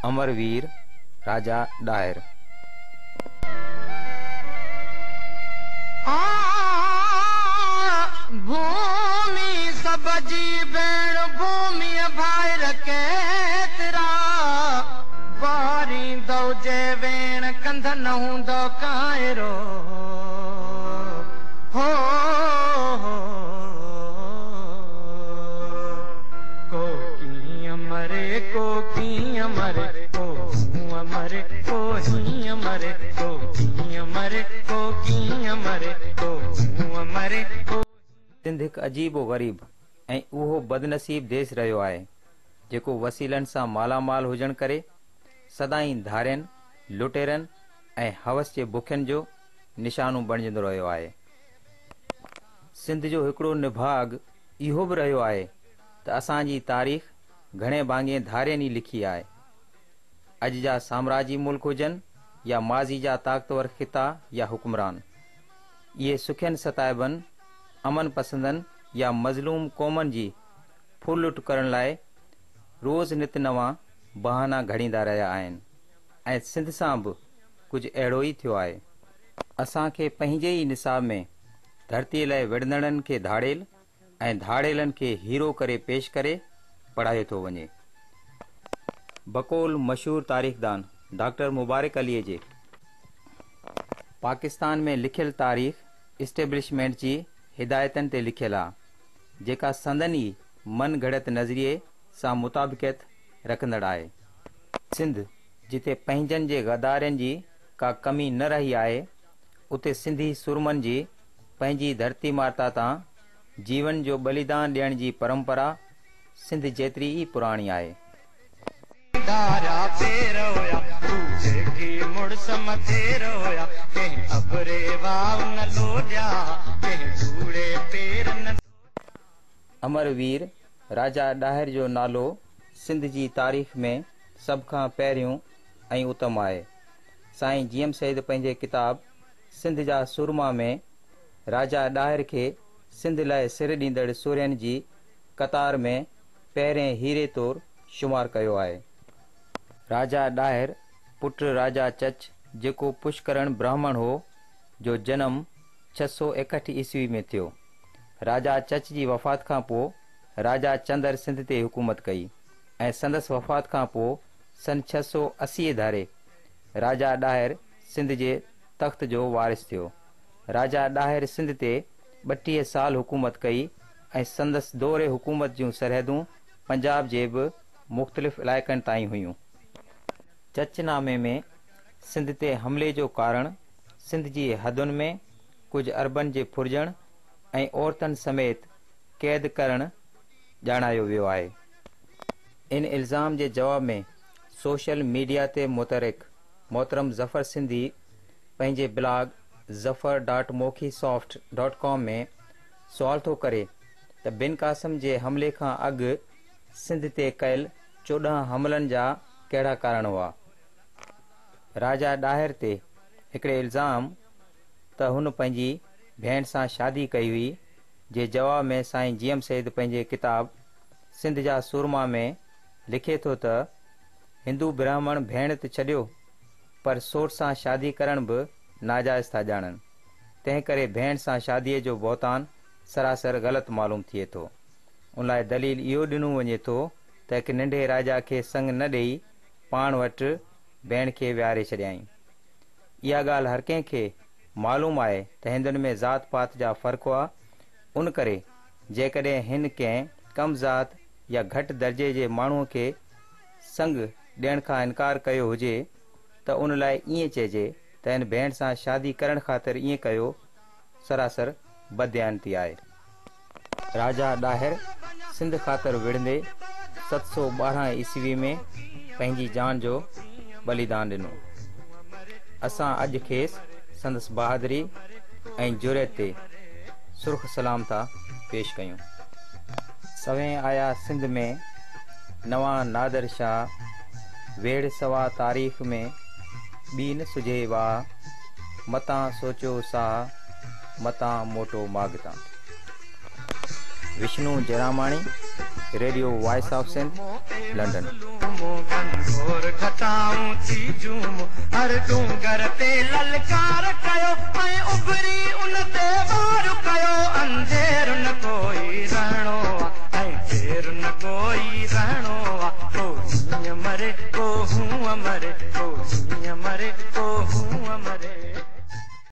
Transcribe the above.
امر وير راجا ڏاهر. ڀومي سڀ جي ڀيڻ ڀوميء ڀائر ڪيترا، واريندؤ جي ويڻ ڪنڌ نه هوندو ڪائرو هو. ڪو ڪيئن مري ڪو ڪيئن مري ڪو هونء مري ڪو هيئن مري ڪو ڪيئن مري ڪو ڪيئن مري ڪو هونء مري ڪو. سنڌ هڪ عجيب و غريب ۽ اهو بدنصيب ديس رهيو آهي، جيڪو وسيلن سان مالا مال هجڻ ڪري سدائين ڌارين، لٽيرن ۽ هوس جي بکين جو نشانو بڻجندو رهيو آهي. سنڌ جو هڪڙو نڀاڳ اهو به رهيو آهي ته اسان جي تاريخ گهڻي ڀاڱي ڌارين ئي لکي آهي. اڄ جا سامراجي ملڪ هجن يا ماضي جا طاقتور خطا يا حڪمران، اهي سکين ستائبن، امن پسندن يا مظلوم قومن جي ڦر لٽ ڪرڻ لاء روز نت نوان بهانا گهڙيندا رهيا آهن ۽ سنڌ سان به ڪجهه اهڙو ئي ٿيو آهي. اسان کي پنهنجي ئي نصاب ۾ ڌرتيء لاء وڙهندڙن کي ڌاڙيل ۽ ڌاڙيلن کي هيرو ڪري پيش ڪري پڙهايو ٿو وڃي. بقول مشهور تاريخدان ڊاڪٽر مبارڪ عليء جي، پاڪستان ۾ لکيل تاريخ اسٽيبلشمينٽ جي هدايتن تي لکيل آ، جيڪا سندن ئي من گهڙت نظريي سان مطابقت رکندڙ آهي. سنڌ جتي پنهنجن جي غدارين جي ڪا ڪمي نه رهي آهي، اتي سنڌي سورمن جي پنهنجي ڌرتي ماتا تان جيون جو ٻليدان ڏيڻ جي پرمپرا سنڌ جيتري ئي پراڻي آهي. ڌاريا پير هيا، تون جيڪي مڙس مٿير هيا، ڪنهن اڀري واء نه لوڏيا، ڪنهن ڌوڙي پير نه. امر وير راجا ڏاهر جو نالو سنڌ جي تاريخ ۾ سڀ کان پهريون ۽ اتم آهي. سائين جي ايم سيد پنهنجي ڪتاب سنڌ جا سورما ۾ راجا ڏاهر کي سنڌ لاء سر ڏيندڙ سورهين جي قطار ۾ پهرين هيري طور شمار ڪيو آهي. راجا ڏاهر پٽ راجا چچ جيڪو پشڪرڻ براهمڻ هو، جو جنم 661 عيسوي ۾ ٿيو. راجا چچ جي وفات کان پوء راجا چندر سنڌ تي حڪومت ڪئي ۽ سندس وفات کان پوء سن 680 ڌاري راجا ڏاهر سنڌ جي تخت جو وارث ٿيو. راجا ڏاهر سنڌ تي 32 سال حڪومت ڪئي ۽ سندس دور حڪومت جون سرحدون پنجاب جي به مختلف علائقن تائين هيون. چچ نامي ۾ سنڌ تي حملي جو ڪارڻ سنڌ جي حدن ۾ ڪجهه عربن جي ڦرجڻ ۽ عورتن سميت قيد ڪرڻ ڄاڻايو ويو آهي. ان الزام جي جواب ۾ سوشل ميڊيا تي متحرڪ محترم ظفر سنڌي پنهنجي blog Zafar dot Mokhi soft dot com ۾ سوال ٿو ڪري ته بن قاسم جي حملي کان اڳ سنڌ تي ڪيل 14 حملن جا ڪهڙا ڪارڻ هئا؟ راجا ڏاهر تي هڪڙي الزام ته هن پنهنجي ڀيڻ سان شادي ڪئي هئي جي جواب ۾ سائين جي ايم سيد پنهنجي ڪتاب سنڌ جا سورما ۾ لکي ٿو ته هندو براهمڻ ڀيڻ ته ڇڏيو پر سوٽ سان شادي ڪرڻ به ناجائز ٿا ڄاڻن، تنهن ڪري ڀيڻ سان شاديء جو بهتان سراسر غلط معلوم ٿئي ٿو. ان لاء دليل اهو ڏنو وڃي ٿو ته هڪ ننڍي راجا کي سڱ نه ڏيئي پاڻ وٽ ڀيڻ کي ويهاري ڇڏيائين. اها ڳالهه هر ڪنهن کي معلوم آهي ته هندن ۾ ذات پات جا فرق هئا، ان ڪري جيڪڏهن هن ڪنهن ڪم ذات يا گهٽ درجي جي ماڻهوء کي سڱ ڏيڻ کان انڪار ڪيو هجي ته ان لاء ائين چئجي ته هن ڀيڻ سان شادي ڪرڻ خاطر ائين ڪيو سراسر بدديانتي آهي. راجا ڏاهر سنڌ خاطر وڙهندي 712 عيسوي ۾ پنهنجي جان جو ٻليدان ڏنو. اسان اڄ کيس سندس بهادري ۽ جرئت تي سرخ سلام ٿا پيش ڪيون. سوين آيا سنڌ ۾ نوان نادر شاهه، ويڙهه سوا تاريخ ۾ ٻي نه سجهي واهه، متان سوچيو ساهه، متان موٽو ماڳ تان. Vishnu Jairamani, radio voice of Sindh, London. جهومو، گهنگهور گهٽائون ٿي جهومو. هر ڏونگر تي للڪار ڪيو ۽ اڀري ان تي وار ڪيو. انڌير نه ڪوئي رهڻو آ ۽ دير نه ڪوئي رهڻو.